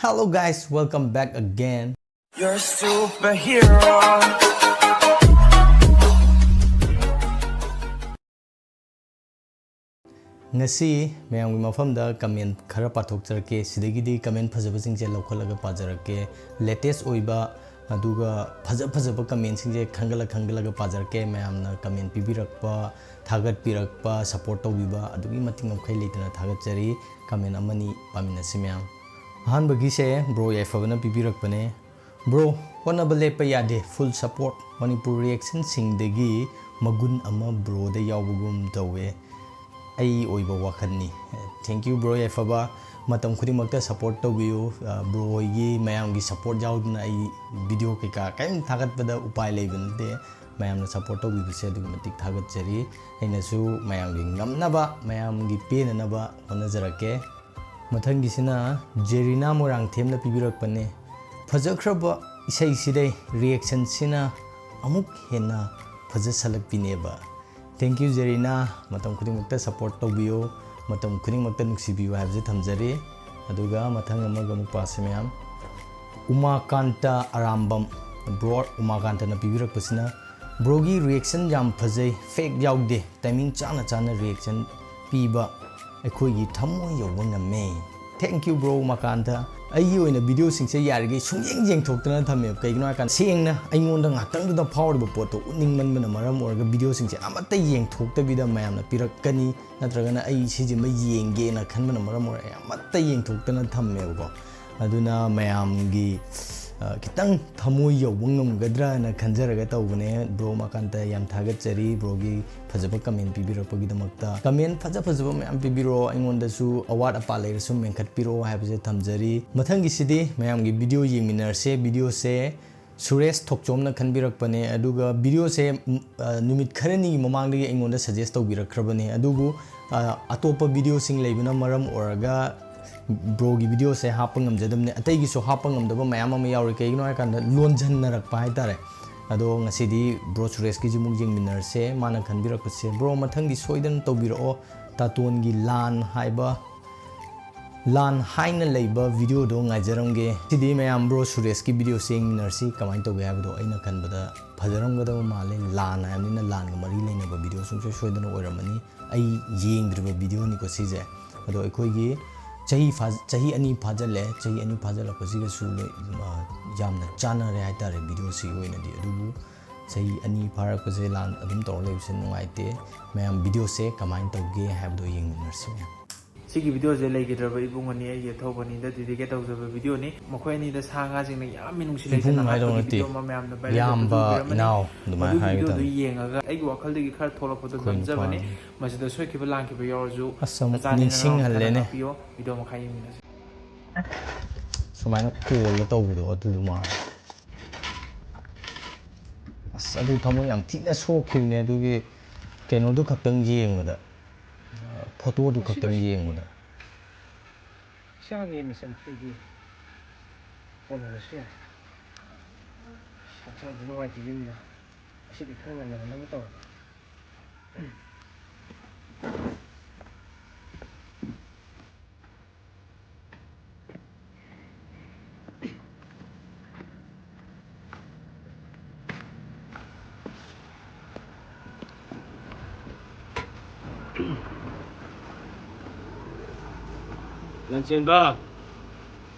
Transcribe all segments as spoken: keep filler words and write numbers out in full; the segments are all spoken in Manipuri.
Hello guys, welcome back again. You're a superhero. ꯉꯁꯤ ꯃꯌꯥꯝꯒꯤ ꯃꯐꯝꯗ ꯀꯃꯦꯟ ꯈꯔ ꯄꯥꯊꯣꯛꯆꯔꯛꯀꯦ꯫ ꯁꯤꯗꯒꯤꯗꯤ ꯀꯃꯦꯟ ꯐꯖꯕꯁꯤꯡꯁꯦ ꯂꯧꯈꯠꯂꯒ ꯄꯥꯖꯔꯛꯀꯦ꯫ ꯂꯦꯇꯦꯁ ꯑꯣꯏꯕ ꯑꯗꯨꯒ ꯐꯖ ꯐꯖꯕ ꯀꯃꯦꯟꯁꯤꯡꯁꯦ ꯈꯟꯒꯠꯂ ꯈꯟꯒꯠꯂꯒ ꯄꯥꯖꯔꯛꯀꯦ꯫ ꯃꯌꯥꯝꯅ ꯀꯃꯦꯟ ꯄꯤꯕꯤꯔꯛꯄ, ꯊꯥꯒꯠꯄꯤꯔꯛꯄ, ꯁꯞꯄꯣꯔꯠ ꯇꯧꯕꯤꯕ ꯑꯗꯨꯒꯤ ꯃꯇꯤꯛ ꯃꯈꯩ ꯂꯩꯇꯅ ꯊꯥꯒꯠꯆꯔꯤ꯫ ꯀꯃꯦꯟ ꯑꯃꯅꯤ ꯄꯥꯃꯤꯟꯅꯁꯤ ꯃꯌꯥꯝ꯫ ꯑꯍꯥꯟꯕꯒꯤꯁꯦ ꯕ꯭ꯔꯣ ꯌꯥꯏꯐꯕꯅ ꯄꯤꯕꯤꯔꯛꯄꯅꯦ꯫ ꯕ꯭ꯔꯣ, ꯍꯣꯠꯅꯕ ꯂꯦꯞꯄ ꯌꯥꯗꯦ, ꯐꯨꯜ ꯁꯞꯄꯣꯔꯠ꯫ ꯃꯅꯤꯄꯨꯔ ꯔꯤꯌꯦꯛꯁꯟꯁꯤꯡꯗꯒꯤ ꯃꯒꯨꯟ ꯑꯃ ꯕ꯭ꯔꯣꯗ ꯌꯥꯎꯕꯒꯨꯝ ꯇꯧꯋꯦ꯫ ꯑꯩ ꯑꯣꯏꯕ ꯋꯥꯈꯜꯅꯤ꯫ Thank you ꯕ꯭ꯔꯣ ꯌꯥꯏꯐꯕ꯫ ꯃꯇꯝ ꯈꯨꯗꯤꯡꯃꯛꯇ ꯁꯞꯄꯣꯔꯠ ꯇꯧꯕꯤꯌꯨ꯫ ꯑ, ꯕ꯭ꯔꯣ ꯍꯣꯏꯒꯤ ꯃꯌꯥꯝꯒꯤ ꯁꯞꯄꯣꯔꯠ ꯌꯥꯎꯗꯅ ꯑꯩ ꯚꯤꯗꯤꯑꯣ ꯀꯩꯀꯥ ꯀꯔꯤꯝ ꯊꯥꯒꯠꯄꯗ ꯎꯄꯥꯏ ꯂꯩꯕ ꯅꯠꯇꯦ꯫ ꯃꯌꯥꯝꯅ ꯁꯞꯄꯣꯔꯠ ꯇꯧꯕꯤꯕꯁꯦ ꯑꯗꯨꯛꯀꯤ ꯃꯇꯤꯛ ꯊꯥꯒꯠꯆꯔꯤ꯫ ꯑꯩꯅꯁꯨ ꯃꯌꯥꯝꯒꯤ ꯉꯝꯅꯕ, ꯃꯌꯥꯝꯒꯤ ꯄꯦꯟꯅꯅꯕ ꯍꯣꯠꯅꯖꯔꯛꯀꯦ꯫ ꯃꯊꯪꯒꯤꯁꯤꯅ ꯖꯦꯔꯤꯅꯥ ꯃꯣꯏꯔꯥꯡꯊꯦꯝꯅ ꯄꯤꯕꯤꯔꯛꯄꯅꯦ꯫ ꯐꯖꯈ꯭ꯔꯕ ꯏꯁꯩꯁꯤꯗꯩ ꯔꯤꯌꯦꯛꯁꯟꯁꯤꯅ ꯑꯃꯨꯛ ꯍꯦꯟꯅ ꯐꯖꯁꯜꯂꯛꯄꯤꯅꯦꯕ꯫ Thank you ꯖꯦꯔꯤꯅꯥ, ꯃꯇꯝ ꯈꯨꯗꯤꯡꯃꯛꯇ ꯁꯞꯄꯣꯔꯠ ꯇꯧꯕꯤꯌꯨ, ꯃꯇꯝ ꯈꯨꯗꯤꯡꯃꯛꯇ ꯅꯨꯡꯁꯤꯕꯤꯌꯨ ꯍꯥꯏꯕꯁꯦ ꯊꯝꯖꯔꯤ꯫ ꯑꯗꯨꯒ ꯃꯊꯪ ꯑꯃꯒ ꯑꯃꯨꯛ ꯄꯥꯁꯤ ꯃꯌꯥꯝ꯫ ꯎꯃꯥꯀꯥꯟꯇ ꯑꯔꯥꯝꯕꯝ, ꯕ꯭ꯔꯣ ꯎꯃꯥꯀꯥꯟꯇꯅ ꯄꯤꯕꯤꯔꯛꯄꯁꯤꯅ, ꯕ꯭ꯔꯣꯒꯤ ꯔꯤꯌꯦꯛꯁꯟ ꯌꯥꯝ ꯐꯖꯩ, ꯐꯦꯛ ꯌꯥꯎꯗꯦ, ꯇꯥꯏꯃꯤꯡ ꯆꯥꯅ ꯆꯥꯅ ꯔꯤꯌꯦꯛꯁꯟ ꯄꯤꯕ ꯑꯩꯈꯣꯏꯒꯤ ꯊꯃꯣꯏ ꯌꯧꯕ ꯉꯝꯃꯦ꯫ Thank you bro Umakanta. ꯑꯩꯒꯤ ꯑꯣꯏꯅ ꯚꯤꯗꯤꯑꯣꯁꯤꯡꯁꯦ ꯌꯥꯔꯤꯈꯩ ꯁꯨꯡꯌꯦꯡ ꯌꯦꯡꯊꯣꯛꯇꯅ ꯊꯝꯃꯦꯕ꯫ ꯀꯩꯒꯤꯅꯣ ꯍꯥꯏꯀꯥꯟꯗ ꯁꯦꯡꯅ ꯑꯩꯉꯣꯟꯗ ꯉꯥꯛꯇꯪꯗꯨꯗ ꯐꯥꯎꯔꯤꯕ ꯄꯣꯠꯇꯣ ꯎꯠꯅꯤꯡꯃꯟꯕꯅ ꯃꯔꯝ ꯑꯣꯏꯔꯒ ꯚꯤꯗꯤꯑꯣꯁꯤꯡꯁꯦ ꯑꯃꯠꯇ ꯌꯦꯡꯊꯣꯛꯇꯕꯤꯗ ꯃꯌꯥꯝꯅ ꯄꯤꯔꯛꯀꯅꯤ ꯅꯠꯇ꯭ꯔꯒꯅ ꯑꯩ ꯁꯤꯁꯤꯃ ꯌꯦꯡꯒꯦꯅ ꯈꯟꯕꯅ ꯃꯔꯝ ꯑꯣꯏꯔꯒ ꯑꯩ ꯑꯃꯠꯇ ꯌꯦꯡꯊꯣꯛꯇꯅ ꯊꯝꯃꯦꯕꯀꯣ꯫ ꯑꯗꯨꯅ ꯃꯌꯥꯝꯒꯤ, ꯑ, ꯈꯤꯇꯪ ꯊꯃꯣꯏ ꯌꯧꯕ ꯉꯝꯒꯗ꯭ꯔꯥꯅ ꯈꯟꯖꯔꯒ ꯇꯧꯕꯅꯦ꯫ ꯕ꯭ꯔꯣ ꯎꯃꯥꯀꯥꯟꯇ ꯌꯥꯝ ꯊꯥꯒꯠꯆꯔꯤ ꯕ꯭ꯔꯣꯒꯤ ꯐꯖꯕ ꯀꯃꯦꯟ ꯄꯤꯕꯤꯔꯛꯄꯒꯤꯗꯃꯛꯇ꯫ ꯀꯃꯦꯟ ꯐꯖ ꯐꯖꯕ ꯃꯌꯥꯝ ꯄꯤꯕꯤꯔꯛꯑꯣ, ꯑꯩꯉꯣꯟꯗꯁꯨ ꯑꯋꯥꯠ ꯑꯄꯥ ꯂꯩꯔꯁꯨ ꯃꯦꯟꯈꯠꯄꯤꯔꯛꯑꯣ ꯍꯥꯏꯕꯁꯦ ꯊꯝꯖꯔꯤ꯫ ꯃꯊꯪꯒꯤꯁꯤꯗꯤ ꯃꯌꯥꯝꯒꯤ ꯚꯤꯗꯤꯑꯣ ꯌꯦꯡꯃꯤꯟꯅꯔꯁꯦ꯫ ꯚꯤꯗꯤꯑꯣꯁꯦ ꯁꯨꯔꯦꯁ ꯊꯣꯛꯆꯣꯝꯅ ꯈꯟꯕꯤꯔꯛꯄꯅꯦ, ꯑꯗꯨꯒ ꯚꯤꯗꯤꯑꯣꯁꯦ, ꯎꯝ, ꯑ, ꯅꯨꯃꯤꯠ ꯈꯔꯅꯤꯒꯤ ꯃꯃꯥꯡꯗꯒꯤ ꯑꯩꯉꯣꯟꯗ ꯁꯖꯦꯁ ꯇꯧꯕꯤꯔꯛꯈ꯭ꯔꯕꯅꯦ꯫ ꯑꯗꯨꯕꯨ, ꯑ, ꯑꯇꯣꯞꯄ ꯚꯤꯗꯤꯑꯣꯁꯤꯡ ꯂꯩꯕꯅ ꯃꯔꯝ ꯑꯣꯏꯔꯒ ꯕ꯭ꯔꯣꯒꯤ ꯚꯤꯗꯤꯑꯣꯁꯦ ꯍꯥꯞꯄ ꯉꯝꯖꯗꯕꯅꯦ꯫ ꯑꯇꯩꯒꯤꯁꯨ ꯍꯥꯞꯄ ꯉꯝꯗꯕ ꯃꯌꯥꯝ ꯑꯃ ꯌꯥꯎꯔꯤ꯫ ꯀꯩꯒꯤꯅꯣ ꯍꯥꯏꯀꯥꯟꯗ ꯂꯣꯟꯁꯤꯟꯅꯔꯛꯄ ꯍꯥꯏꯇꯥꯔꯦ꯫ ꯑꯗꯣ ꯉꯁꯤꯗꯤ ꯕ꯭ꯔꯣ ꯁꯨꯔꯦꯁꯀꯤꯁꯤ ꯑꯃꯨꯛ ꯌꯦꯡꯃꯤꯟꯅꯔꯁꯦ꯫ ꯃꯥꯅ ꯈꯟꯕꯤꯔꯛꯄꯁꯦ, ꯕ꯭ꯔꯣ ꯃꯊꯪꯗꯤ ꯁꯣꯏꯗꯅ ꯇꯧꯕꯤꯔꯛꯑꯣ, ꯇꯥꯇꯣꯟꯒꯤ ꯂꯥꯟ ꯍꯥꯏꯕ ꯂꯥꯟ ꯍꯥꯏꯅ ꯂꯩꯕ ꯚꯤꯗꯤꯑꯣꯗꯣ ꯉꯥꯏꯖꯔꯝꯒꯦ꯫ ꯁꯤꯗꯤ ꯃꯌꯥꯝ ꯕ꯭ꯔꯣ ꯁꯨꯔꯦꯁꯀꯤ ꯚꯤꯗꯤꯑꯣꯁꯦ ꯌꯦꯡꯃꯤꯟꯅꯔꯁꯤ꯫ ꯀꯃꯥꯏꯅ ꯇꯧꯒꯦ ꯍꯥꯏꯕꯗꯣ ꯑꯩꯅ ꯈꯟꯕꯗ ꯐꯖꯔꯝꯒꯗꯕ ꯃꯥꯜꯂꯦ꯫ ꯂꯥꯟ ꯍꯥꯏꯕꯅꯤꯅ ꯂꯥꯟꯒ ꯃꯔꯤ ꯂꯩꯅꯕ ꯚꯤꯗꯤꯑꯣ ꯁꯨꯡꯁꯣꯏ ꯁꯣꯏꯗꯅ ꯑꯣꯏꯔꯝꯃꯅꯤ꯫ ꯑꯩ ꯌꯦꯡꯗ꯭ꯔꯤꯕ ꯚꯤꯗꯤꯑꯣꯅꯤꯀꯣ ꯁꯤꯁꯦ꯫ ꯑꯗꯣ ꯑꯩꯈꯣꯏꯒꯤ ꯆꯍꯤ ꯐꯥ-, ꯆꯍꯤ ꯑꯅꯤ ꯐꯥꯖꯤꯜꯂꯦ꯫ ꯆꯍꯤ ꯑꯅꯤ ꯐꯥꯖꯤꯜꯂꯛꯄꯁꯤꯒꯁꯨ ꯂꯣꯏ, ꯑ, ꯌꯥꯝꯅ ꯆꯥꯟꯅꯔꯦ ꯍꯥꯏꯇꯥꯔꯦ ꯚꯤꯗꯤꯑꯣꯁꯤꯒꯤ ꯑꯣꯏꯅꯗꯤ꯫ ꯑꯗꯨꯕꯨ ꯆꯍꯤ ꯑꯅꯤ ꯐꯥꯔꯛꯄꯁꯦ ꯂꯥꯟ ꯑꯗꯨꯝ ꯇꯧꯔ ꯂꯩꯕꯁꯦ ꯅꯨꯡꯉꯥꯏꯇꯦ꯫ ꯃꯌꯥꯝ ꯚꯤꯗꯤꯑꯣꯁꯦ ꯀꯃꯥꯏꯅ ꯇꯧꯒꯦ ꯍꯥꯏꯕꯗꯣ ꯌꯦꯡꯃꯤꯟꯅꯔꯁꯤ ꯃꯌꯥꯝ꯫ ꯁꯤꯒꯤ ꯚꯤꯗꯤꯑꯣꯁꯦ ꯂꯩꯈꯤꯗ꯭ꯔꯕ ꯏꯕꯨꯡ ꯑꯅꯤ ꯑꯩꯒꯤ ꯑꯊꯧꯕꯅꯤꯗ dedicate ꯇꯧꯖꯕ ꯚꯤꯗꯤꯑꯣꯅꯤ꯫ ꯃꯈꯣꯏ ꯑꯅꯤꯗ ꯁꯥ ꯉꯥꯁꯤꯡꯅ ꯌꯥꯝꯅ ꯅꯨꯡꯁꯤ ꯏꯕꯨꯡ ꯂꯩꯇꯅ ꯍꯥꯏꯗꯧ ꯍꯥꯞꯄꯒꯤ ꯅꯠꯇꯦ꯫ ꯚꯤꯗꯤꯑꯣ ꯑꯃ ꯃꯌꯥꯝꯗ viral ꯏꯌꯥꯝꯕ, ꯇꯧꯕꯤꯔꯝꯃꯅꯤ꯫ ꯏꯅꯥꯎ ꯑꯗꯨꯃꯥꯏꯅ ꯃꯗꯨꯒꯤ ꯍꯥꯏꯒꯦ ꯚꯤꯗꯤꯑꯣꯗꯨ ꯇꯧꯅꯤ꯫ ꯌꯦꯡꯉꯒ ꯑꯩꯒꯤ ꯋꯥꯈꯜꯗꯒꯤ ꯈꯔ ꯊꯣꯛꯂꯛꯄꯗꯣ ꯑꯩꯈꯣꯏ ꯅꯝꯖꯕꯅꯤ꯫ ꯅꯨꯄꯥꯅꯤ꯫ ꯃꯁꯤꯗ ꯁꯣꯏꯈꯤꯕ ꯂꯥꯟꯈꯤꯕ ꯌꯥꯎꯔꯁꯨ ꯑꯁ, ꯑꯃꯨꯛ ꯅꯆꯥꯅꯤ ꯅꯅꯥꯎꯅꯤ ꯈꯔ ꯅꯤꯡꯁꯤꯡꯍꯜꯂꯦꯅꯦ꯫ ꯉꯥꯛꯄꯤꯌꯣ꯫ ꯚꯤꯗꯤꯑꯣ ꯃꯈꯥ ꯌꯦꯡꯃꯤꯟꯅꯁꯤ꯫ ꯁꯨꯃꯥꯏꯅ ꯀꯣꯜꯗ ꯇꯧꯕꯗꯣ ꯑꯗꯨꯗꯨ ꯃꯥꯜꯂꯦ꯫ ꯑꯁ, ꯑꯗꯨ ꯊꯃꯣꯏ ꯌꯥꯝ ꯊꯤꯅ ꯁꯣꯛꯈꯤꯕꯅꯦ ꯑꯗꯨꯒꯤ ꯀꯩꯅꯣꯗꯨ ꯈꯛꯇꯪ ꯌꯦꯡꯕꯗ, ꯐꯣꯇꯣꯗꯨ ꯈꯛꯇꯪ ꯌꯦꯡꯕꯗ꯫ ꯏꯆꯥꯒꯤ ꯃꯆꯟ ꯑꯩꯈꯣꯏꯒꯤ ꯍꯣꯠꯅꯔꯁꯨ ꯌꯥꯏ꯫ ꯍꯛꯆꯥꯡꯁꯨ ꯅꯨꯡꯉꯥꯏꯇꯦ ꯌꯨꯝꯗ꯫ ꯉꯁꯤꯗꯤ ꯈꯔ ꯉꯟꯅ ꯍꯜꯂꯒ ꯇꯧꯔꯒꯦ꯫ ꯂꯟꯆꯦꯟꯕ꯫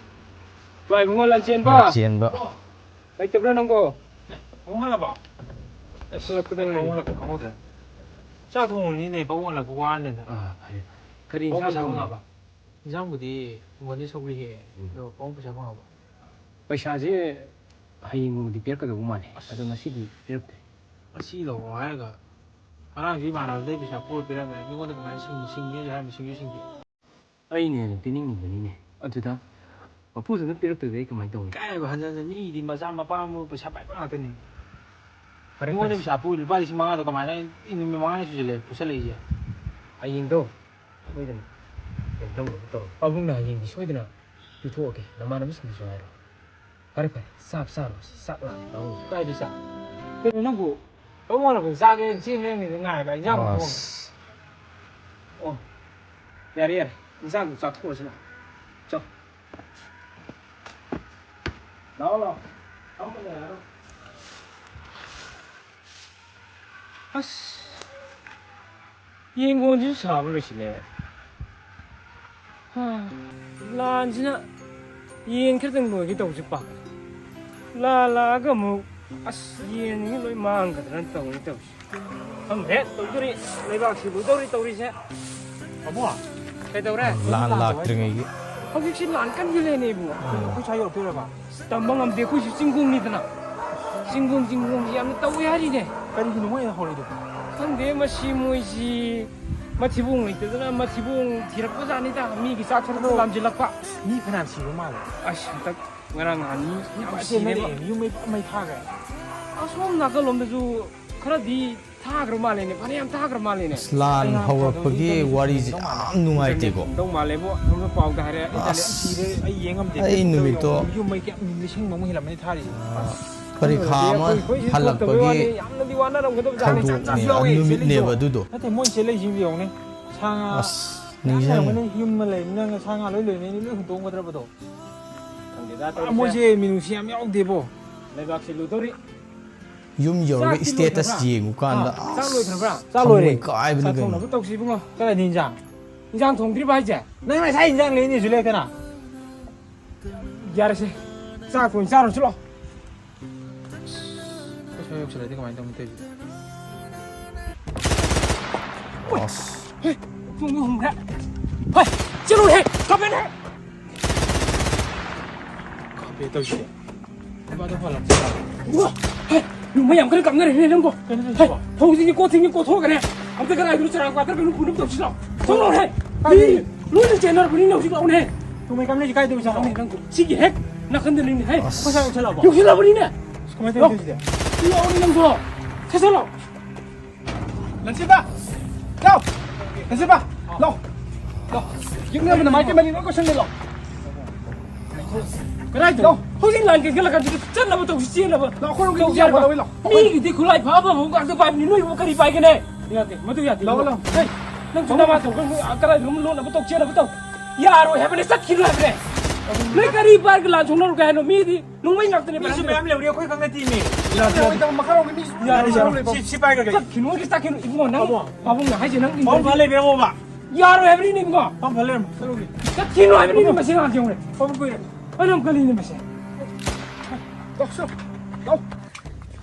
ꯏꯕꯨꯡꯉꯣ ꯂꯟꯆꯦꯟꯕ꯫ ꯂꯟꯆꯦꯟꯕ꯫ ꯂꯩꯇꯕ꯭ꯔꯥ ꯅꯪꯕꯣ? ꯈꯪꯍꯜꯂꯕꯣ? ꯑꯁ, ꯊꯣꯛꯂꯛꯄꯗ ꯉꯥꯏꯔꯤ꯫ ꯈꯪꯍꯜꯂꯛꯄ ꯈꯪꯍꯧꯗ꯭ꯔꯦ꯫ ꯆꯥꯛ ꯊꯣꯡꯉꯨꯕꯅꯤꯅꯦ, ꯄꯥꯕꯨꯡ ꯍꯜꯂꯛꯄ ꯋꯥꯔꯅꯤꯅ꯫ ꯑꯥ, ꯐꯔꯦ꯫ ꯀꯔꯤ ꯄꯥꯕꯨꯡ ꯏꯟꯁꯥꯡ ꯄꯩꯁꯥ ꯊꯣꯡꯉꯤꯅꯣ? ꯐꯪꯉꯕ? ꯏꯟꯁꯥꯡꯕꯨꯗꯤ ꯍꯤꯡꯒꯣꯜꯗꯩ ꯁꯧꯒ꯭ꯔꯤ ꯍꯦꯛꯑꯦ꯫ ꯎꯝ꯫ ꯑꯗꯣ ꯄꯥꯕꯨꯡ ꯄꯩꯁꯥ ꯐꯪꯉꯕꯣ? ꯄꯩꯁꯥꯁꯦ ꯍꯌꯦꯡꯒꯨꯝꯕꯗꯤ ꯄꯤꯔꯛꯀꯗꯧꯕ ꯃꯥꯜꯂꯦ꯫ ꯑꯁ꯫ ꯑꯗꯣ ꯉꯁꯤꯗꯤ ꯄꯤꯔꯛꯇꯦ꯫ ꯉꯁꯤ ꯂꯧꯔꯣ ꯍꯥꯏꯔꯒ ꯉꯔꯥꯡꯁꯨ ꯏꯃꯥꯟꯅꯕꯗꯩ ꯄꯩꯁꯥ ꯄꯨꯔ ꯄꯤꯔꯝꯃꯦ꯫ ꯃꯤꯉꯣꯟꯗ ꯀꯃꯥꯏꯅ ꯁꯤꯡ-, ꯁꯤꯡꯒꯦꯁꯨ ꯍꯥꯏꯔꯝꯃꯤ, ꯁꯤꯡꯁꯨ ꯁꯤꯡꯗꯦ꯫ ꯑꯩꯅ ꯍꯦꯟꯅ ꯄꯤꯅꯤꯡꯉꯤꯕꯅꯤꯅꯦ꯫ ꯑꯗꯨꯗ ꯃꯄꯨꯗꯨꯅ ꯄꯤꯔꯛꯇ꯭ꯔꯗꯤ ꯑꯩ ꯀꯃꯥꯏꯅ ꯇꯧꯅꯤ? ꯀꯥꯏ ꯍꯟꯖꯟ ꯍꯟꯖꯟ ꯃꯤꯒꯤꯗꯤ ꯃꯆꯥ ꯃꯄꯥ ꯑꯃ ꯄꯩꯁꯥ ꯄꯥꯏꯕ ꯉꯥꯛꯇꯅꯤ꯫ ꯐꯔꯦ, ꯃꯤꯉꯣꯟꯗ ꯐꯔꯦ꯫ ꯄꯩꯁꯥ ꯄꯨ ꯂꯨꯄꯥ ꯂꯤꯁꯤꯡ ꯃꯉꯥꯗꯣ ꯀꯃꯥꯏꯅ ꯑꯩ ꯅꯨꯃꯤꯠ ꯃꯉꯥꯅꯤ ꯁꯨꯖꯜꯂꯛꯑꯦ ꯄꯨꯁꯜꯂꯛꯏꯁꯦ꯫ ꯍꯌꯦꯡꯗꯣ ꯁꯣꯏꯗꯅ ꯀꯩꯅꯣ ꯇꯧꯅꯕ ꯇꯧꯔꯣ꯫ ꯄꯥꯕꯨꯡꯅ ꯍꯌꯦꯡꯗꯤ ꯁꯣꯏꯗꯅ ꯄꯤꯊꯣꯛꯑꯒꯦ꯫ ꯅꯃꯥꯟꯅꯕꯁꯤꯡꯗꯁꯨ ꯍꯥꯏꯔꯣ꯫ ꯐꯔꯦ, ꯐꯔꯦ꯫ ꯆꯥꯛ ꯆꯥꯔꯣ꯫ ꯆꯥꯛ ꯂꯥꯝꯃꯦ꯫ ꯀꯥꯏꯗ ꯆꯥꯛ? ꯀꯩꯅꯣ ꯅꯪꯕꯨ? ꯄꯥꯕꯨꯡ ꯍꯜꯂꯛꯄꯗ ꯆꯥꯒꯦ ꯆꯦꯟ ꯂꯩꯔꯝꯃꯤꯗ ꯉꯥꯏꯕ꯫ ꯏꯟꯖꯥꯡ ꯑꯃꯨꯛ ꯊꯣꯡꯉꯦ꯫ ꯑꯁ꯫ ꯑꯣ꯫ ꯌꯥꯔꯦ, ꯌꯥꯔꯦ꯫ ꯏꯟꯖꯥꯡꯗꯣ ꯆꯥꯊꯣꯛꯑꯁꯤ ꯂꯥꯛꯑꯣ꯫ ꯂꯥꯛꯑꯣ, ꯂꯥꯛꯑꯣ꯫ ꯑꯃ ꯂꯩꯔꯔꯣꯏ꯫ ꯑꯁ, ꯌꯦꯡꯒꯣꯟꯁꯤꯁꯨ ꯁꯥꯕ ꯂꯣꯏꯁꯤꯜꯂꯦ꯫ ꯍꯥ, ꯂꯥꯟꯁꯤꯅ ꯌꯦꯟ ꯈꯔꯇꯪ ꯂꯣꯏꯒꯦ ꯇꯧꯕꯁꯦ ꯄꯥꯈꯠꯂꯦ꯫ ꯂꯥꯟ ꯂꯥꯛꯑꯒ ꯑꯃꯨꯛ, ꯑꯁ, ꯌꯦꯟꯁꯤꯡꯁꯦ ꯂꯣꯏ ꯃꯥꯡꯒꯗ꯭ꯔꯅ ꯇꯧꯔꯤ ꯇꯧꯔꯤꯁꯦ꯫ ꯈꯪꯗ꯭ꯔꯦ ꯇꯧꯗꯣꯔꯤ, ꯂꯩꯕꯥꯛꯁꯤ ꯂꯨꯗꯧꯔꯤ ꯇꯧꯔꯤꯁꯦ꯫ ꯄꯥꯕꯨꯡ, ꯀꯩꯗꯧꯔꯦ? ꯂꯥꯟ ꯂꯥꯛꯇ꯭ꯔꯤꯉꯩꯒꯤ꯫ ꯍꯧꯖꯤꯛꯁꯤ ꯂꯥꯟ ꯀꯟꯈꯠꯂꯦꯅꯦ ꯏꯕꯨꯡꯉꯣ꯫ ꯑꯩꯈꯣꯏ ꯁ꯭ꯋꯥꯏ ꯌꯧꯔꯛꯇꯣꯏꯔꯕ? ꯑꯁ, ꯇꯝꯕ ꯉꯝꯗꯦ, ꯑꯩꯈꯣꯏꯁꯨ ꯆꯤꯡꯈꯣꯡꯅꯤꯗꯅ꯫ ꯆꯤꯡꯈꯣꯡ, ꯆꯤꯡꯈꯣꯡꯁꯤ ꯌꯥꯝꯅ ꯇꯧꯋꯦ ꯍꯥꯏꯔꯤꯅꯦ꯫ ꯀꯔꯤꯒꯤꯅꯣ ꯃꯣꯏꯅ ꯍꯧꯔꯛꯏꯗꯣ? ꯈꯪꯗꯦ, ꯃꯁꯤ ꯃꯣꯏꯁꯤ ꯃꯊꯤꯕꯣꯡ ꯂꯩꯇꯗꯅ ꯃꯊꯤꯕꯣꯡ ꯊꯤꯔꯛꯄꯖꯥꯠꯅꯤꯗ, ꯃꯤꯒꯤ ꯆꯥꯛ ꯁꯔꯨꯛꯇ ꯑꯗꯣ ꯂꯥꯝꯁꯤꯜꯂꯛꯄ꯫ ꯃꯤ ꯐꯅꯌꯥꯝ ꯁꯤꯕ ꯃꯥꯜꯂꯦ꯫ ꯑꯁ, ꯍꯟꯗꯛ ꯉꯔꯥꯡ ꯅꯍꯥꯟ ꯃꯤ ꯃꯤ ꯌꯥꯝ ꯐꯖꯅ ꯁꯤꯔꯦꯕ꯫ ꯅꯦꯛꯑꯦ, ꯌꯨꯝ ꯃꯩ ꯄꯨꯔꯥ ꯃꯩ ꯊꯥꯈ꯭ꯔꯦ꯫ ꯑꯁꯣꯝ ꯅꯥꯀꯜꯂꯣꯝꯗꯁꯨ ꯈꯔꯗꯤ ꯊꯥꯈ꯭ꯔ ꯃꯥꯜꯂꯦꯅꯦ, ꯐꯅꯌꯥꯝ ꯊꯥꯈ꯭ꯔ ꯃꯥꯜꯂꯦꯅꯦ꯫ ꯑꯁ, ꯂꯥꯟ ꯀꯩꯅ ꯍꯧꯔꯛꯄꯒꯤ ꯄꯥꯎꯗ ꯋꯥꯔꯤꯁꯦ ꯌꯦꯡꯉꯝꯗꯧ ꯃꯥꯜꯂꯦ꯫ ꯌꯥꯝ ꯅꯨꯡꯉꯥꯏꯇꯦꯀꯣ꯫ ꯇꯧ ꯃꯥꯜꯂꯦꯕꯣ, ꯁꯣꯝꯗ ꯄꯥꯎꯗ ꯍꯥꯏꯔꯦ꯫ ꯑꯩ ꯇꯜꯂꯦ, ꯑꯁ, ꯑꯩ ꯁꯤꯔꯦ, ꯑꯩ ꯌꯦꯡ ꯉꯝꯗꯦ꯫ ꯑꯩ ꯅꯨꯃꯤꯠꯇꯣ ꯌꯨꯝ ꯃꯩ ꯀꯌꯥꯝ ꯂꯤꯁꯤꯡ ꯑꯃꯨꯛ ꯍꯦꯜꯂꯝꯃꯅꯤ ꯊꯥꯔꯤꯁꯦ꯫ ꯑ, ꯑꯁ, ꯄꯔꯤꯈꯥ ꯑꯃ ꯑꯩꯈꯣꯏ, ꯑꯩꯈꯣꯏ ꯁꯤ ꯊꯣꯛꯇꯕꯩ ꯍꯜꯂꯛꯄꯒꯤ ꯋꯥꯅꯤ, ꯌꯥꯝꯅꯗꯤ ꯋꯥꯅꯔꯝꯒꯗꯕ ꯖꯥꯠꯅꯤ꯫ ꯊꯧꯗꯣꯛꯅꯦ, ꯌꯥꯝ ꯌꯥꯎꯋꯦ, ꯅꯨꯃꯤꯠꯅꯦꯕ ꯆꯦꯜꯂꯤꯁꯨ꯫ ꯑꯗꯨꯗꯣ꯫ ꯅꯠꯇꯦ, ꯃꯣꯏ ꯆꯦꯜꯂꯛꯏꯁꯤꯡꯗꯣ ꯌꯦꯡꯉꯨꯅꯦ꯫ ꯁꯥ ꯉꯥ ꯑꯁ, ꯃꯌꯥꯝ ꯅꯤꯡꯁꯤꯡꯉꯦ꯫ ꯂꯩꯔꯝꯒꯅꯤ, ꯌꯨꯝ ꯑꯃ ꯂꯩꯕꯅꯤꯅ ꯁꯥ ꯉꯥ ꯂꯣꯏ ꯂꯣꯏꯔꯝꯒꯅꯤ, ꯂꯣꯏ ꯍꯨꯟꯗꯣꯛꯑꯝꯒꯗ꯭ꯔꯕꯗꯣ? ꯈꯪꯗꯦꯗ ꯑ, ꯇꯧꯔꯤꯁꯦ꯫ ꯃꯣꯏꯁꯦ ꯃꯤꯅꯨꯡꯁꯤ ꯌꯥꯝ ꯌꯥꯎꯗꯦꯕꯣ꯫ ꯂꯩꯕꯥꯛꯁꯤ ꯂꯨꯗꯧꯔꯤ꯫ ꯌꯨꯝ ꯌꯧꯔꯒ ꯆꯥꯛꯇꯤ status ꯂꯣꯏꯈ꯭ꯔꯕ꯭ꯔꯥ? ꯌꯦꯡꯉꯨꯀꯥꯟꯗ, ꯍꯥ? ꯆꯥꯛ ꯑꯁ, ꯂꯣꯏꯈ꯭ꯔꯕ꯭ꯔꯥ? ꯆꯥꯛ ꯂꯣꯏꯔꯦ꯫ ꯊꯃꯣꯏ ꯀꯥꯏꯕꯅ ꯆꯥꯛ ꯀꯩꯅꯣ꯫ ꯊꯣꯡꯅꯕ ꯇꯧꯁꯤ ꯏꯕꯨꯡꯉꯣ꯫ ꯀꯗꯥꯏꯗ ꯏꯟꯖꯥꯡ? ꯏꯟꯖꯥꯡ ꯊꯣꯡꯗ꯭ꯔꯤꯕ ꯍꯥꯏꯁꯦ? ꯅꯪ ꯉꯁꯥꯏ ꯏꯟꯖꯥꯡ ꯂꯩꯅꯤꯁꯨ ꯂꯩꯔꯛꯇꯅ꯫ ꯌꯥꯔꯦꯁꯦ꯫ ꯆꯥꯛꯇꯣ ꯑꯣꯏꯅ ꯆꯥꯔꯨꯔꯁꯤ ꯂꯥꯛꯑꯣ꯫ ꯑꯩꯈꯣꯏ ꯁ꯭ꯋꯥꯏ ꯌꯧꯁꯜꯂꯗꯤ ꯀꯃꯥꯏꯅ ꯇꯧꯅꯤ ꯇꯧꯔꯤꯁꯦ? ꯑꯁ꯫ ꯍꯦ, ꯄꯨꯡ ꯑꯍꯨꯝ ꯈꯔ꯫ ꯍꯣꯏ, ꯆꯠꯂꯨꯅꯦ, ꯀꯥꯞꯄꯦꯅꯦ꯫ ꯀꯥꯞꯄꯦ ꯇꯧꯔꯤꯁꯦ꯫ ꯏꯕꯥꯗ ꯐꯣꯟ ꯂꯥꯛꯆꯔꯥ? ꯋꯥ, ꯍꯦ, ꯅꯣꯡꯃꯩ ꯌꯥꯝ ꯀꯟꯅ ꯀꯥꯞꯅꯔꯦꯅꯦ ꯅꯪꯕꯣ꯫ ꯀꯩꯅꯣ ꯍꯦ, ꯇꯧꯔꯤꯁꯤꯕꯣ? ꯐꯧꯁꯤꯡꯁꯦ ꯀꯣꯠꯁꯤꯡꯁꯦ ꯀꯣꯠꯊꯣꯛꯈ꯭ꯔꯦ꯫ ꯑꯝꯇ ꯀꯗꯥꯏꯗꯅꯣ ꯆꯔꯥꯡ ꯄꯥꯠꯇ꯭ꯔ ꯀꯩꯅꯣ ꯄꯨꯅꯕ ꯇꯧꯁꯤ ꯂꯥꯛꯑꯣ꯫ ꯆꯠꯂꯣꯅꯦ꯫ ꯀꯥꯏꯗꯩ? ꯃꯤ ꯂꯣꯏꯅ ꯆꯦꯟꯅꯔꯕꯅꯤꯅꯦ ꯍꯧꯖꯤꯛ ꯂꯥꯛꯑꯣꯅꯦ꯫ ꯅꯣꯡꯃꯩ ꯀꯥꯞꯅꯔꯤꯁꯦ ꯀꯥꯏꯗ ꯑꯣꯏꯖꯥꯠꯅꯣ? ꯂꯥꯛꯑꯣꯅꯦ ꯅꯪꯕꯣ꯫ ꯁꯤꯒꯤ ꯍꯦꯛ ꯅꯥꯀꯟꯗꯅꯤꯅꯦ ꯍꯦ꯫ ꯑꯁ꯫ ꯑꯩꯈꯣꯏ ꯁ꯭ꯋꯥꯏ ꯌꯧꯁꯜꯂꯛꯑꯕꯣ? ꯌꯧꯁꯜꯂꯛꯑꯕꯅꯤꯅꯦ꯫ ꯑꯁ, ꯀꯃꯥꯏꯅ ꯇꯧꯔꯤꯅꯣ ꯁꯤꯗꯤ? ꯂꯥꯛꯑꯣꯅꯦ ꯅꯪꯕꯣ꯫ ꯁꯠ ꯁꯠ ꯂꯥꯛꯑꯣ꯫ ꯂꯟꯆꯦꯟꯕ! ꯂꯥꯎ! ꯂꯟꯆꯦꯟꯕ! ꯂꯥꯎ! ꯂꯥꯎ! ꯌꯦꯡꯅꯕꯗ ꯃꯥꯏꯀꯩ ꯃꯔꯤ ꯂꯣꯏ ꯀꯣꯏꯁꯟꯒꯦ ꯂꯥꯎ! ꯀꯗꯥꯏꯗꯅꯣ? ꯂꯥꯎ! ꯍꯧꯖꯤꯛ ꯂꯥꯟ ꯀꯩꯊꯦꯜ ꯀꯥꯟꯁꯤꯗ ꯆꯠꯅꯕ ꯇꯧꯁꯤ, ꯆꯦꯟꯅꯕ ꯂꯥꯎ, ꯑꯩꯈꯣꯏꯔꯣꯝꯒꯤ ꯇꯧꯁꯤ ꯃꯤ ꯌꯥꯝ ꯍꯥꯏꯕ꯫ ꯂꯧꯏ ꯂꯥꯎ! ꯃꯤꯒꯤꯗꯤ ꯈꯨꯠꯂꯥꯏ ꯐꯕ ꯑꯃ ꯉꯥꯛꯇ ꯄꯥꯏꯕꯅꯤ, ꯅꯣꯏꯕꯨ ꯀꯔꯤ ꯄꯥꯏꯒꯅꯤ? ꯌꯥꯗꯦ, ꯃꯗꯨ ꯌꯥꯗꯦ꯫ ꯂꯥꯎ, ꯂꯥꯎ! ꯍꯦ! ꯅꯪꯁꯨ ꯅꯃꯥ ꯇꯧꯈ꯭ꯔ ꯀꯗꯥꯏꯗꯅꯣ ꯂꯣꯟꯅꯕ ꯇꯧ, ꯆꯦꯟꯅꯕ ꯇꯧ꯫ ꯌꯥꯔꯣꯏ ꯍꯥꯏꯕꯅꯦ, ꯆꯠꯈꯤꯅꯨ ꯍꯥꯏꯕꯅꯦ꯫ ꯅꯣꯏ ꯀꯔꯤ ꯄꯥꯔꯒ ꯂꯥꯟ ꯁꯣꯛꯅꯔꯨꯒꯦ ꯍꯥꯏꯅꯣ? ꯃꯤꯗꯤ ꯅꯣꯡꯃꯩ ꯉꯥꯛꯇꯅꯦ ꯃꯤꯁꯨ ꯄꯥꯏꯔꯝꯗꯣꯏꯁꯦ꯫ ꯃꯌꯥꯝ ꯂꯩꯍꯧꯔꯤ, ꯑꯩꯈꯣꯏ ꯈꯪꯅꯗꯦꯃꯤ꯫ ꯌꯥꯔꯦ, ꯌꯥꯔꯦ꯫ ꯃꯈꯥꯔꯣꯝꯒꯤ ꯃꯤꯁꯨ ꯌꯥꯔꯦ, ꯌꯥꯔꯦ꯫ ꯂꯩꯍꯧꯔꯦꯕ꯫ ꯁꯤ, ꯁꯤ ꯄꯥꯏꯈ꯭ꯔꯒꯦ꯫ ꯆꯠꯈꯤꯅꯨ, ꯍꯧꯖꯤꯛ ꯆꯠꯈꯤꯅꯨ꯫ ꯏꯕꯨꯡꯉꯣ, ꯅꯪ ꯄꯥꯕꯨꯡ꯫ ꯄꯥꯕꯨꯡꯅ ꯍꯥꯏꯁꯦ ꯅꯪ ꯄꯥꯕꯨꯡ ꯏꯟꯗ꯭ꯔꯗꯤ ꯐ ꯂꯩꯕꯤꯔꯝꯃꯣꯕ꯫ ꯌꯥꯔꯣꯏ ꯍꯥꯏꯕꯅꯤꯅꯦ, ꯏꯕꯨꯡꯉꯣ꯫ ꯄꯥꯕꯨꯡ ꯐ ꯂꯩꯔꯝꯃꯣ꯫ ꯆꯠꯂꯨꯒꯦ꯫ ꯆꯠꯈꯤꯅꯨ ꯍꯥꯏꯕꯅꯤꯅꯦ, ꯃꯁꯤ ꯑꯉꯥꯡꯁꯦ ꯌꯦꯡꯉꯨꯅꯦ꯫ ꯄꯥꯕꯨꯡ ꯀꯨꯏꯔꯦ꯫ ꯑꯩ ꯌꯥꯝ ꯀꯜꯂꯤꯅꯦ ꯃꯁꯤ꯫ ꯂꯥꯎ, ꯁꯣ, ꯂꯥꯎ꯫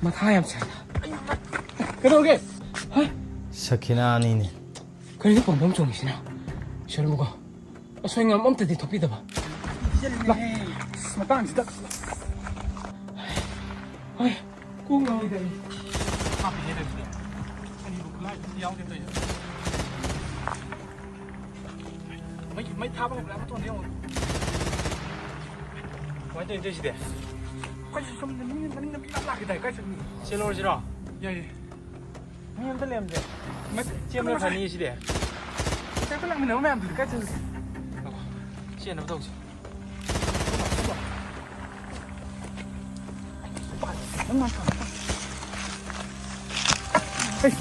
ꯃꯊꯥ ꯌꯥꯝ ꯁꯥꯏꯗ꯫ ꯀꯩꯗꯧꯔꯒꯦ? ꯍꯥ? ꯁꯈꯤꯅꯥꯅꯤꯅꯦ꯫ ꯀꯔꯤꯅꯣ ꯄꯝꯕꯝ ꯆꯣꯡꯉꯤꯁꯤꯅ? ꯏꯁꯣꯔ ꯏꯕꯨꯡꯉꯣ꯫ ꯑꯁꯣꯏ ꯑꯉꯥꯝ ꯑꯝꯇꯗꯤ ꯊꯣꯛꯄꯤꯗꯕ꯫ ꯂꯥꯛ-, ꯑꯁ, ꯃꯇꯥꯡꯁꯤꯗ꯫ ꯍꯣꯏ, ꯀꯣꯛ ꯉꯥꯎꯏꯗ ꯑꯩ꯫ ꯍꯥꯞꯄꯤꯅꯦ ꯇꯧꯔꯤꯁꯤꯗꯤ꯫ ꯑꯅꯤꯕꯨ ꯈꯨꯠꯂꯥꯏ ꯑꯝꯇ ꯌꯥꯎꯗꯦ ꯇꯧꯔꯤꯁꯦ꯫ ꯃꯩ, ꯃꯩ ꯊꯥꯕ ꯍꯧꯈ꯭ꯔꯦ, ꯑꯃ ꯊꯣꯟꯗ ꯌꯦꯡꯉꯣ꯫ ꯀꯃꯥꯏꯅ ꯇꯧꯔꯤꯅꯣ ꯇꯧꯔꯤꯁꯤꯗꯤ? ꯑꯩꯈꯣꯏꯁꯨ ꯁꯣꯝꯗ ꯃꯤ ꯃꯅꯤꯡꯗ ꯃꯤ ꯌꯥꯝ ꯂꯥꯛꯈꯤ ꯇꯥꯏ, ꯀꯥꯏ ꯆꯠꯅꯤ? ꯆꯦꯜꯂꯨꯔꯁꯤꯔꯣ? ꯌꯥꯏꯌꯦ꯫ ꯃꯤ ꯑꯝꯇ ꯂꯩꯔꯝꯗꯦ꯫ ꯃꯠ-, ꯆꯦꯟꯕꯅ ꯐꯅꯤ ꯁꯤꯗꯤ꯫ ꯉꯁꯥꯏ ꯑꯩꯈꯣꯏ ꯂꯥꯛꯃꯤꯟꯅꯕ ꯃꯌꯥꯝꯗꯨꯗꯤ ꯀꯥꯏ ꯆꯠꯈ꯭ꯔꯒꯦ? ꯉꯥꯏꯈꯣ꯫ ꯆꯦꯟꯅꯕ ꯇꯧꯁꯤ꯫ ꯅꯪ ꯃꯥ ꯊꯝꯃꯣ꯫ ꯍꯩ꯫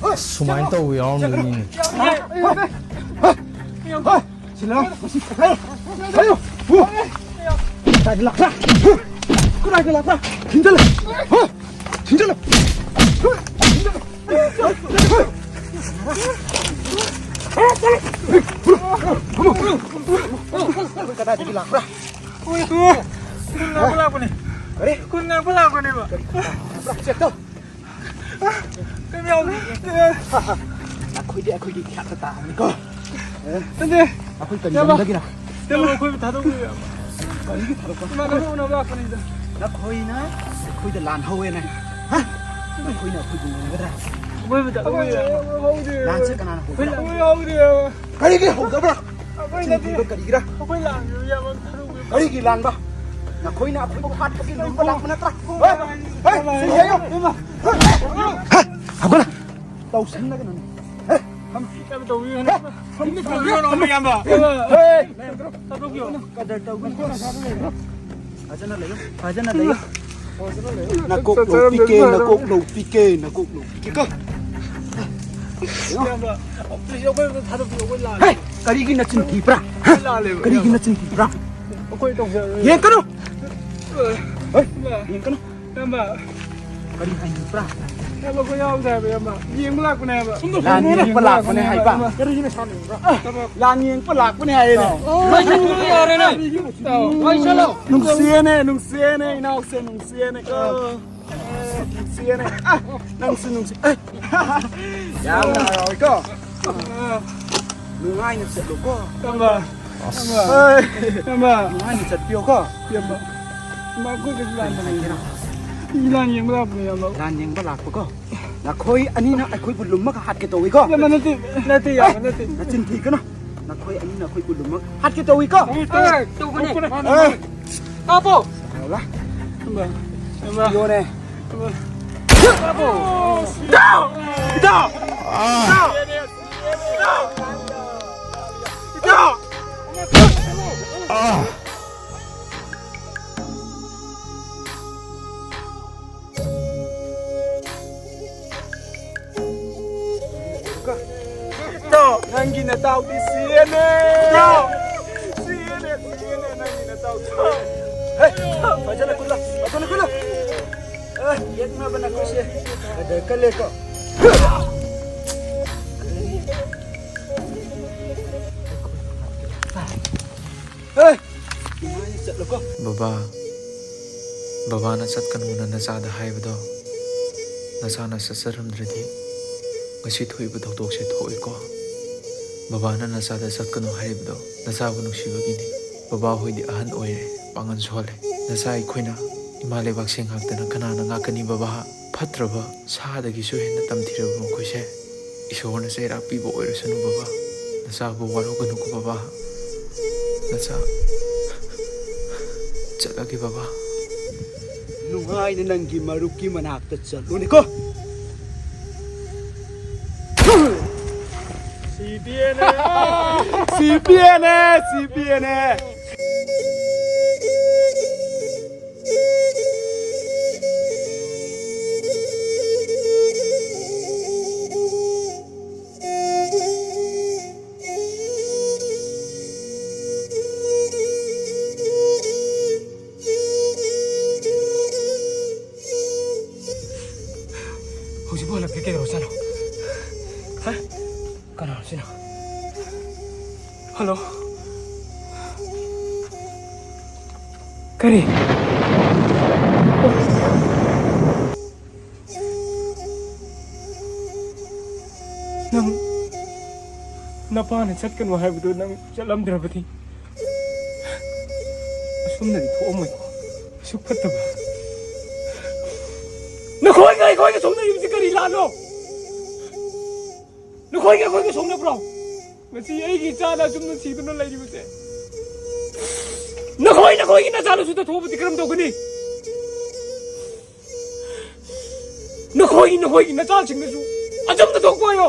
ꯑꯣ꯫ ꯁꯨꯃꯥꯏꯅ ꯇꯧꯕ ꯌꯥꯎꯔꯝꯗꯣꯏꯅꯤꯅꯦ꯫ ꯁꯤꯂꯥ꯫ ꯀꯗꯥꯏꯗ ꯂꯥꯛꯄ꯭ꯔꯥ? ꯀꯗꯥꯏꯗ ꯂꯥꯛꯄ꯭ꯔꯥ? ꯊꯤꯟꯖꯜꯂꯦ꯫ ꯊꯤꯟꯖꯜꯂꯦ꯫ ꯀꯗꯥꯏꯗꯒꯤ ꯂꯥꯛꯄ꯭ꯔꯥ? ꯀꯨꯟ ꯉꯥꯛꯄ ꯂꯥꯛꯄꯅꯦ꯫ ꯀꯔꯤ? ꯀꯨꯟ ꯉꯥꯛꯄ ꯂꯥꯛꯄꯅꯦꯕ꯫ ꯆꯦꯛ ꯇꯧ꯫ ꯀꯩꯝ ꯌꯥꯎꯗꯦ꯫ ꯑꯩꯈꯣꯏꯗꯤ ꯑꯩꯈꯣꯏꯒꯤ ꯈꯦꯠꯇ ꯇꯥꯕꯅꯤꯀꯣ꯫ ꯅꯠꯇꯦ꯫ ꯑꯩꯈꯣꯏ ꯀꯔꯤ ꯏꯌꯥꯝꯕ꯫ ꯂꯝꯗꯒꯤꯅ? ꯏꯌꯥꯝꯕ, ꯑꯩꯈꯣꯏꯕꯨ ꯊꯥꯗꯣꯛꯄꯤꯌꯨ, ꯏꯌꯥꯝꯕ꯫ ꯀꯔꯤꯒꯤ ꯊꯥꯗꯣꯛꯄ? ꯏꯃꯥꯟꯅꯕ ꯎꯅꯕ ꯂꯥꯛꯄꯅꯤꯗ꯫ ꯅꯈꯣꯏꯅ ꯑꯩꯈꯣꯏꯗ ꯂꯥꯟ ꯍꯧꯋꯦꯅ, ꯍꯥ? ꯅꯈꯣꯏꯅ ꯑꯩꯈꯣꯏꯕꯨ ꯉꯝꯒꯗ꯭ꯔꯥ? ꯑꯩꯈꯣꯏꯕꯨ ꯊꯥꯗꯣꯛꯄꯤꯌꯨ, ꯏꯌꯥꯝꯕ꯫ ꯍꯧꯗꯦ꯫ ꯂꯥꯟꯁꯦ ꯀꯅꯥꯅ ꯍꯧꯕ꯭ꯔꯥ? ꯑꯩꯈꯣꯏ ꯍꯧꯗꯦ, ꯏꯌꯥꯝꯕ꯫ ꯀꯔꯤꯒꯤ ꯍꯧꯗꯕ꯭ꯔꯥ? ꯑꯩꯈꯣꯏ ꯅꯠꯇꯦ꯫ ꯆꯤꯟꯊꯤꯕ ꯀꯔꯤꯒꯤꯔꯥ? ꯑꯩꯈꯣꯏ ꯂꯥꯟ, ꯏꯌꯥꯝꯕ, ꯊꯥꯗꯣꯛꯄꯤꯌꯨ꯫ ꯀꯔꯤꯒꯤ ꯂꯥꯟꯕ? ꯅꯈꯣꯏꯅ ꯑꯩꯈꯣꯏꯕꯨ ꯍꯥꯠꯄꯒꯤ ꯂꯨꯝꯕ ꯂꯥꯛꯄ ꯅꯠꯇ꯭ꯔꯥ? ꯍꯣꯏ? ꯍꯣꯏ? ꯁꯤ ꯍꯥꯏꯌꯣ꯫ ꯍꯦ, ꯍꯧꯒꯠꯂꯣ꯫ ꯇꯧꯁꯟꯅꯒꯅꯨꯅꯦ꯫ ꯍꯦ, ꯐꯝ꯫ ꯀꯩꯝ ꯇꯧꯕꯤꯒꯅꯨ꯫ ꯍꯦ, ꯐꯝ꯫ ꯇꯧꯕꯤꯒꯅꯨ, ꯏꯌꯥꯝꯕ꯫ ꯍꯦ, ꯊꯥꯗꯣꯛꯄꯤꯌꯣ꯫ ꯀꯗꯔ ꯇꯧꯒꯅꯨ꯫ ꯐꯖꯅ ꯂꯩꯌꯨ꯫ ꯐꯖꯅ ꯂꯩꯌꯨ꯫ ꯅꯀꯣꯛ ꯂꯧꯕꯤꯒꯦ, ꯅꯀꯣꯛ ꯂꯧꯕꯤꯒꯦ, ꯅꯀꯣꯛ ꯂꯧꯕꯤꯒꯦ ꯀꯣ꯫ ꯏꯌꯥꯝꯕ, please, ꯑꯩꯈꯣꯏ ꯑꯝꯇ ꯊꯥꯗꯣꯛꯄꯤꯌꯣ, ꯑꯩꯈꯣꯏ ꯂꯥꯜꯂꯦ꯫ ꯍꯦ, ꯀꯔꯤꯒꯤ ꯅꯆꯤꯟ ꯊꯤꯕ꯭ꯔꯥ? ꯍꯥ? ꯑꯩꯈꯣꯏ ꯂꯥꯜꯂꯦꯕ, ꯀꯔꯤꯒꯤ ꯏꯌꯥꯝꯕ꯫ ꯅꯆꯤꯟ ꯊꯤꯕ꯭ꯔꯥ? ꯑꯩꯈꯣꯏ ꯇꯧꯖꯔꯔꯣꯏ꯫ ꯌꯦꯡꯀꯅꯨ꯫ ꯍꯣꯏ, ꯏꯌꯥꯝꯕ꯫ ꯌꯦꯡꯀꯅꯨ꯫ ꯏꯌꯥꯝꯕ꯫ ꯀꯔꯤ ꯍꯥꯏꯅꯤꯡꯕ꯭ꯔꯥ? ꯏꯌꯥꯝꯕ, ꯑꯩꯈꯣꯏ ꯌꯥꯎꯗꯦ ꯍꯥꯏꯕ, ꯏꯌꯥꯝꯕ꯫ ꯌꯦꯡꯕ ꯂꯥꯛꯄꯅꯦ ꯍꯥꯏꯕ꯫ ꯂꯥꯟ ꯌꯦꯡꯕ ꯂꯥꯛꯄꯅꯦ ꯍꯥꯏꯕ꯫ ꯏꯌꯥꯝꯕ꯫ ꯂꯥꯟ ꯌꯦꯡꯕ ꯂꯥꯛꯄꯅꯦ ꯍꯥꯏꯌꯦꯅꯦ꯫ ꯂꯣꯏꯁꯤꯜꯂꯨ ꯌꯥꯔꯦꯅꯦ꯫ ꯇꯥꯎ, ꯋꯥꯏꯁꯜꯂꯣ꯫ ꯅꯨꯡꯁꯤꯌꯦꯅꯦ, ꯅꯨꯡꯁꯤꯌꯦꯅꯦ, ꯏꯅꯥꯎꯁꯦ ꯅꯨꯡꯁꯤꯌꯦꯅꯦ ꯀꯣ꯫ ꯅꯨꯡꯁꯤꯌꯦꯅꯦ꯫ ꯑ, ꯅꯪꯁꯨ ꯅꯨꯡꯁꯤ-, ꯑ꯫ ꯌꯥꯝꯅ ꯍꯔꯥꯎꯋꯤꯀꯣ꯫ ꯅꯨꯡꯉꯥꯏꯅ ꯆꯠꯂꯨꯀꯣ꯫ ꯏꯌꯥꯝꯕ꯫ ꯏꯌꯥꯝꯕ꯫ ꯍꯣꯏ꯫ ꯏꯌꯥꯝꯕ꯫ ꯅꯨꯡꯉꯥꯏꯅ ꯆꯠꯄꯤꯌꯣꯀꯣ꯫ ꯏꯌꯥꯝꯕ꯫ ꯏꯌꯥꯝꯕ, ꯑꯩꯈꯣꯏ ꯀꯩꯁꯨ ꯂꯥꯟꯗꯕꯅꯦ꯫ ꯀꯩ ꯍꯥꯏꯒꯦꯔꯥ? ꯃꯤ ꯂꯥꯟ ꯌꯦꯡꯕ ꯂꯥꯛꯄꯅꯦ, ꯏꯌꯥꯝꯕ꯫ ꯂꯥꯟ ꯌꯦꯡꯕ ꯂꯥꯛꯄꯀꯣ? ꯅꯈꯣꯏ ꯑꯅꯤꯅ ꯑꯩꯈꯣꯏꯕꯨ ꯂꯨꯝꯃꯒ ꯍꯥꯠꯀꯦ ꯇꯧꯏꯀꯣ? ꯏꯌꯥꯝꯕ, ꯅꯠꯇꯦ, ꯅꯠꯇꯦ, ꯏꯌꯥꯝꯕ, ꯅꯠꯇꯦ꯫ ꯅꯆꯤꯟ ꯊꯤꯒꯅꯨ꯫ ꯅꯈꯣꯏ ꯑꯅꯤꯅ ꯑꯩꯈꯣꯏꯕꯨ ꯂꯨꯝꯃꯒ ꯍꯥꯠꯀꯦ ꯇꯧꯏꯀꯣ? ꯑꯦ, ꯇꯧꯕꯅꯦ꯫ ꯑꯦ꯫ ꯀꯥꯞꯄꯣ꯫ ꯌꯥꯎꯂꯥ꯫ ꯏꯌꯥꯝꯕ, ꯏꯌꯥꯝꯕ꯫ ꯄꯤꯌꯣꯅꯦ꯫ ꯏꯌꯥꯝꯕ꯫ ꯀꯥꯞꯄꯣ꯫ ꯏꯇꯥꯎ! ꯏꯇꯥꯎ! ꯏꯇꯥꯎ! ꯏꯇꯥꯎ! ꯏꯇꯥꯎ, ꯅꯪꯒꯤ ꯅꯇꯥꯎꯗꯤ ꯁꯤꯔꯦꯅꯦ꯫ ꯏꯇꯥꯎ, ꯁꯤꯔꯦꯅꯦ, ꯁꯤꯔꯦꯅꯦ, ꯅꯪꯒꯤ ꯅꯇꯥꯎꯗꯤ꯫ ꯍꯦ, ꯐꯖꯅ ꯀꯨꯜꯂꯣ, ꯐꯖꯅ ꯀꯨꯜꯂꯣ꯫ ꯑꯦ, ꯌꯦꯛꯅꯕ ꯅꯈꯣꯏꯁꯦ ꯀꯗꯔ ꯀꯜꯂꯦꯀꯣ꯫ ꯍꯦ, ꯅꯨꯡꯉꯥꯏꯅ ꯆꯠꯂꯨꯀꯣ꯫ ꯕꯕꯥ, ꯕꯕꯥꯅ ꯆꯠꯀꯅꯨꯅ ꯅꯆꯥꯗ ꯍꯥꯏꯕꯗꯣ, ꯅꯆꯥꯅ ꯆꯠꯆꯔꯝꯗ꯭ꯔꯗꯤ ꯉꯁꯤ ꯊꯣꯛꯏꯕ ꯊꯧꯗꯣꯛꯁꯦ ꯊꯣꯛꯑꯣꯏꯀꯣ꯫ ꯕꯕꯥꯅ ꯅꯆꯥꯗ ꯆꯠꯀꯅꯨ ꯍꯥꯏꯔꯤꯕꯗꯣ ꯅꯆꯥꯕꯨ ꯅꯨꯡꯁꯤꯕꯒꯤꯅꯤ꯫ ꯕꯕꯥ ꯍꯣꯏꯗꯤ ꯑꯍꯟ ꯑꯣꯏꯔꯦ, ꯄꯥꯡꯒꯜ ꯁꯣꯜꯂꯦ꯫ ꯅꯆꯥ ꯑꯩꯈꯣꯏꯅ ꯏꯃꯥ ꯂꯩꯕꯥꯛꯁꯦ ꯉꯥꯛꯇꯅ ꯀꯅꯥꯅ ꯉꯥꯛꯀꯅꯤ ꯕꯕꯥ? ꯐꯠꯇ꯭ꯔꯕ ꯁꯥꯗꯒꯤꯁꯨ ꯍꯦꯟꯅ ꯇꯝꯊꯤꯔꯕ ꯃꯈꯣꯏꯁꯦ꯫ ꯏꯁꯣꯔꯅ ꯆꯩꯔꯥꯛ ꯄꯤꯕ ꯑꯣꯏꯔꯁꯅꯨ ꯕꯕꯥ꯫ ꯅꯆꯥꯕꯨ ꯋꯥꯔꯧꯒꯅꯨꯀꯣ ꯕꯕꯥ꯫ ꯅꯆꯥ ꯆꯠꯂꯒꯦ ꯕꯕꯥ꯫ ꯅꯨꯡꯉꯥꯏꯅ ꯅꯪꯒꯤ ꯃꯔꯨꯞꯀꯤ ꯃꯅꯥꯛꯇ ꯆꯠꯂꯨꯅꯤꯀꯣ꯫ ꯁꯤ ꯄꯤ ꯑꯦꯟ ꯑꯦ! ꯁꯤ ꯄꯤ ꯑꯦꯟ ꯑꯦ! ꯁꯤ ꯄꯤ ꯑꯦꯟ ꯑꯦ! ꯍꯧꯖꯤꯛꯄꯨ ꯍꯜꯂꯛꯇ꯭ꯔꯤ, ꯀꯩꯗꯧꯔꯖꯥꯠꯅꯣ? ꯍꯥ? ꯀꯅꯥꯅꯣ ꯁꯤꯅ? ꯍꯜꯂꯣ? ꯀꯔꯤ? ꯅꯪ ꯅꯄꯥꯅ ꯆꯠꯀꯅꯨ ꯍꯥꯏꯕꯗꯨ ꯅꯪ ꯆꯠꯂꯝꯗ꯭ꯔꯕꯗꯤ ꯑꯁꯨꯝꯅꯗꯤ ꯊꯣꯛꯑꯝꯃꯣꯏꯀꯣ꯫ ꯑꯁꯨꯛ ꯐꯠꯇꯕ꯫ ꯅꯈꯣꯏꯒ ꯑꯩꯈꯣꯏꯒ ꯁꯣꯛꯅꯔꯤꯕꯁꯤ ꯀꯔꯤ ꯂꯥꯟꯅꯣ? ꯅꯈꯣꯏꯒ ꯑꯩꯈꯣꯏꯒ ꯁꯣꯛꯅꯕ꯭ꯔꯣ? ꯉꯁꯤ ꯑꯩꯒꯤ ꯏꯆꯥꯅ ꯑꯁꯨꯝꯅ ꯁꯤꯗꯨꯅ ꯂꯩꯔꯤꯕꯁꯦ꯫ ꯅꯈꯣꯏ, ꯅꯈꯣꯏꯒꯤ ꯅꯆꯥꯅꯁꯨ ꯊꯣꯛꯑꯕꯗꯤ ꯀꯔꯝ ꯇꯧꯒꯅꯤ? ꯅꯈꯣꯏꯒꯤ, ꯅꯈꯣꯏꯒꯤ ꯅꯆꯥꯁꯤꯡꯅꯁꯨ ꯑꯆꯨꯝꯕ ꯊꯣꯛꯄ ꯑꯣꯏꯌꯣ꯫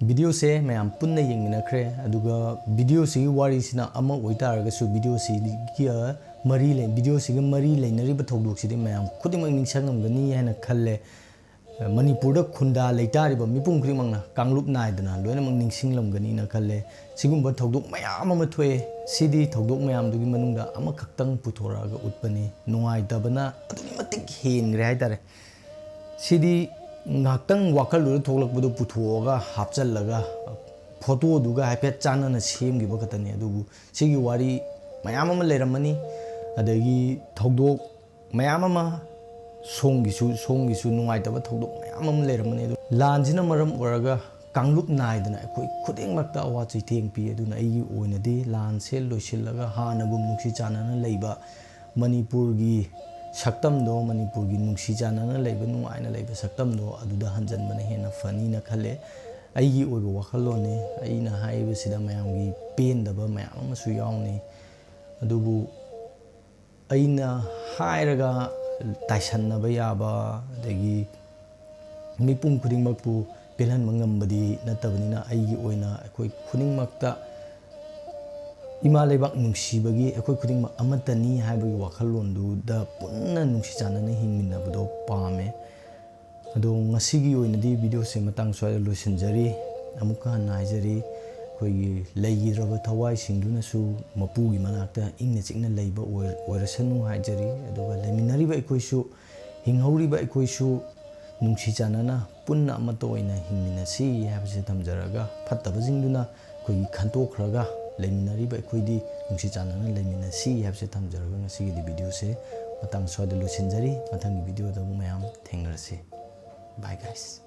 ꯚꯤꯗꯤꯑꯣꯁꯦ ꯃꯌꯥꯝ ꯄꯨꯟꯅ ꯌꯦꯡꯃꯤꯟꯅꯈ꯭ꯔꯦ, ꯑꯗꯨꯒ ꯚꯤꯗꯤꯑꯣꯁꯤꯒꯤ ꯋꯥꯔꯤꯁꯤꯅ ꯑꯃ ꯑꯣꯏꯇꯥꯔꯒꯁꯨ, ꯚꯤꯗꯤꯑꯣꯁꯤꯒ ꯃꯔꯤ ꯂꯩ-, ꯚꯤꯗꯤꯑꯣꯁꯤꯒ ꯃꯔꯤ ꯂꯩꯅꯔꯤꯕ ꯊꯧꯗꯣꯛꯁꯤꯗꯤ ꯃꯌꯥꯝ ꯈꯨꯗꯤꯡꯃꯛ ꯅꯤꯡꯁꯤꯡꯉꯝꯒꯅꯤ ꯍꯥꯏꯅ ꯈꯜꯂꯦ꯫ ꯃꯅꯤꯄꯨꯔꯗ ꯈꯨꯟꯗꯥ ꯂꯩꯇꯥꯔꯤꯕ ꯃꯤꯄꯨꯝ ꯈꯨꯗꯤꯡꯃꯛꯅ ꯀꯥꯡꯂꯨꯞ ꯅꯥꯏꯗꯅ ꯂꯣꯏꯅꯃꯛ ꯅꯤꯡꯁꯤꯡꯂꯝꯒꯅꯤꯅ ꯈꯜꯂꯦ꯫ ꯁꯤꯒꯨꯝꯕ ꯊꯧꯗꯣꯛ ꯃꯌꯥꯝ ꯑꯃ ꯊꯣꯛꯑꯦ꯫ ꯁꯤꯗꯤ ꯊꯧꯗꯣꯛ ꯃꯌꯥꯝꯗꯨꯒꯤ ꯃꯅꯨꯡꯗ ꯑꯃꯈꯛꯇꯪ ꯄꯨꯊꯣꯔꯛꯑꯒ ꯎꯠꯄꯅꯤ꯫ ꯅꯨꯡꯉꯥꯏꯇꯕꯅ ꯑꯗꯨꯛꯀꯤ ꯃꯇꯤꯛ ꯍꯦꯟꯈ꯭ꯔꯦ ꯍꯥꯏꯇꯥꯔꯦ꯫ ꯁꯤꯗꯤ ꯉꯥꯏꯍꯥꯛꯇꯪ ꯋꯥꯈꯜꯗꯨꯗ ꯊꯣꯛꯂꯛꯄꯗꯣ ꯄꯨꯊꯣꯛꯑꯒ ꯍꯥꯞꯆꯜꯂꯒ ꯐꯣꯇꯣꯗꯨꯒ ꯍꯥꯏꯐꯦꯠ ꯆꯥꯟꯅꯅ ꯁꯦꯝꯈꯤꯕ ꯈꯛꯇꯅꯤ꯫ ꯑꯗꯨꯕꯨ ꯁꯤꯒꯤ ꯋꯥꯔꯤ ꯃꯌꯥꯝ ꯑꯃ ꯂꯩꯔꯝꯃꯅꯤ꯫ ꯑꯗꯒꯤ ꯊꯧꯗꯣꯛ ꯃꯌꯥꯝ ꯑꯃ, ꯁꯣꯝꯒꯤꯁꯨ, ꯁꯣꯝꯒꯤꯁꯨ ꯅꯨꯡꯉꯥꯏꯇꯕ ꯊꯧꯗꯣꯛ ꯃꯌꯥꯝ ꯑꯃ ꯂꯩꯔꯝꯃꯅꯤ꯫ ꯑꯗꯨ ꯂꯥꯟꯁꯤꯅ ꯃꯔꯝ ꯑꯣꯏꯔꯒ ꯀꯥꯡꯂꯨꯞ ꯅꯥꯏꯗꯅ ꯑꯩꯈꯣꯏ ꯈꯨꯗꯤꯡꯃꯛꯇ ꯑꯋꯥ ꯆꯩꯊꯦꯡ ꯄꯤ꯫ ꯑꯗꯨꯅ ꯑꯩꯒꯤ ꯑꯣꯏꯅꯗꯤ ꯂꯥꯟꯁꯦ ꯂꯣꯏꯁꯤꯜꯂꯒ ꯍꯥꯟꯅꯒꯨꯝ ꯅꯨꯡꯁꯤ ꯆꯥꯟꯅꯅ ꯂꯩꯕ, ꯃꯅꯤꯄꯨꯔꯒꯤ ꯁꯛꯇꯝꯗꯣ, ꯃꯅꯤꯄꯨꯔꯒꯤ ꯅꯨꯡꯁꯤ ꯆꯥꯟꯅꯅ ꯂꯩꯕ, ꯅꯨꯡꯉꯥꯏꯅ ꯂꯩꯕ ꯁꯛꯇꯝꯗꯣ ꯑꯗꯨꯗ ꯍꯟꯖꯟꯕꯅ ꯍꯦꯟꯅ ꯐꯅꯤꯅ ꯈꯜꯂꯦ꯫ ꯑꯩꯒꯤ ꯑꯣꯏꯕ ꯋꯥꯈꯜꯂꯣꯟꯅꯤ꯫ ꯑꯩꯅ ꯍꯥꯏꯔꯤꯕꯁꯤꯗ ꯃꯌꯥꯝꯒꯤ ꯄꯦꯟꯗꯕ ꯃꯌꯥꯝ ꯑꯃꯁꯨ ꯌꯥꯎꯅꯤ꯫ ꯑꯗꯨꯕꯨ ꯑꯩꯅ ꯍꯥꯏꯔꯒ ꯇꯥꯏꯁꯟꯅꯕ ꯌꯥꯕ, ꯑꯗꯒꯤ ꯃꯤꯄꯨꯝ ꯈꯨꯗꯤꯡꯃꯛꯄꯨ ꯄꯦꯜꯍꯟꯕ ꯉꯝꯕꯗꯤ ꯅꯠꯇꯕꯅꯤꯅ, ꯑꯩꯒꯤ ꯑꯣꯏꯅ ꯑꯩꯈꯣꯏ ꯈꯨꯗꯤꯡꯃꯛꯇ ꯏꯃꯥ ꯂꯩꯕꯥꯛ ꯅꯨꯡꯁꯤꯕꯒꯤ, ꯑꯩꯈꯣꯏ ꯈꯨꯗꯤꯡꯃꯛ ꯑꯃꯠꯇꯅꯤ ꯍꯥꯏꯕꯒꯤ ꯋꯥꯈꯜꯂꯣꯟꯗꯨꯗ ꯄꯨꯟꯅ ꯅꯨꯡꯁꯤ ꯆꯥꯟꯅꯅ ꯍꯤꯡꯃꯤꯟꯅꯕꯗꯣ ꯄꯥꯝꯃꯦ꯫ ꯑꯗꯣ ꯉꯁꯤꯒꯤ ꯑꯣꯏꯅꯗꯤ videoꯁꯦ ꯃꯇꯥꯡ ꯁ꯭ꯋꯥꯏꯗ ꯂꯣꯏꯁꯤꯟꯖꯔꯤ꯫ ꯑꯃꯨꯛꯀ ꯍꯟꯅ ꯍꯥꯏꯖꯔꯤ, ꯑꯩꯈꯣꯏꯒꯤ ꯂꯩꯈꯤꯗ꯭ꯔꯕ ꯊꯋꯥꯏꯁꯤꯡꯗꯨꯅꯁꯨ ꯃꯄꯨꯒꯤ ꯃꯅꯥꯛꯇ ꯏꯪꯅ ꯆꯤꯛꯅ ꯂꯩꯕ ꯑꯣꯏ-, ꯑꯣꯏꯔꯁꯅꯨ ꯍꯥꯏꯖꯔꯤ꯫ ꯑꯗꯨꯒ ꯂꯩꯃꯤꯟꯅꯔꯤꯕ ꯑꯩꯈꯣꯏꯁꯨ, ꯍꯤꯡꯍꯧꯔꯤꯕ ꯑꯩꯈꯣꯏꯁꯨ ꯅꯨꯡꯁꯤ ꯆꯥꯟꯅꯅ ꯄꯨꯟꯅ ꯑꯃꯠꯇ ꯑꯣꯏꯅ ꯍꯤꯡꯃꯤꯟꯅꯁꯤ ꯍꯥꯏꯕꯁꯦ ꯊꯝꯖꯔꯒ, ꯐꯠꯇꯕꯁꯤꯡꯗꯨꯅ ꯑꯩꯈꯣꯏꯒꯤ ꯈꯟꯇꯣꯛꯈ꯭ꯔꯒ, ꯂꯩꯃꯤꯟꯅꯔꯤꯕ ꯑꯩꯈꯣꯏꯗꯤ ꯅꯨꯡꯁꯤ ꯆꯥꯟꯅꯅ ꯂꯩꯃꯤꯟꯅꯁꯤ ꯍꯥꯏꯕꯁꯦ ꯊꯝꯖꯔꯒ, ꯉꯁꯤꯒꯤꯗꯤ videoꯁꯦ ꯃꯇꯥꯡ ꯁ꯭ꯋꯥꯏꯗ ꯂꯣꯏꯁꯤꯟꯖꯔꯤ꯫ ꯃꯊꯪꯒꯤ videoꯗ ꯑꯃꯨꯛ ꯃꯌꯥꯝ ꯊꯦꯡꯅꯔꯁꯤ꯫ Bye guys꯫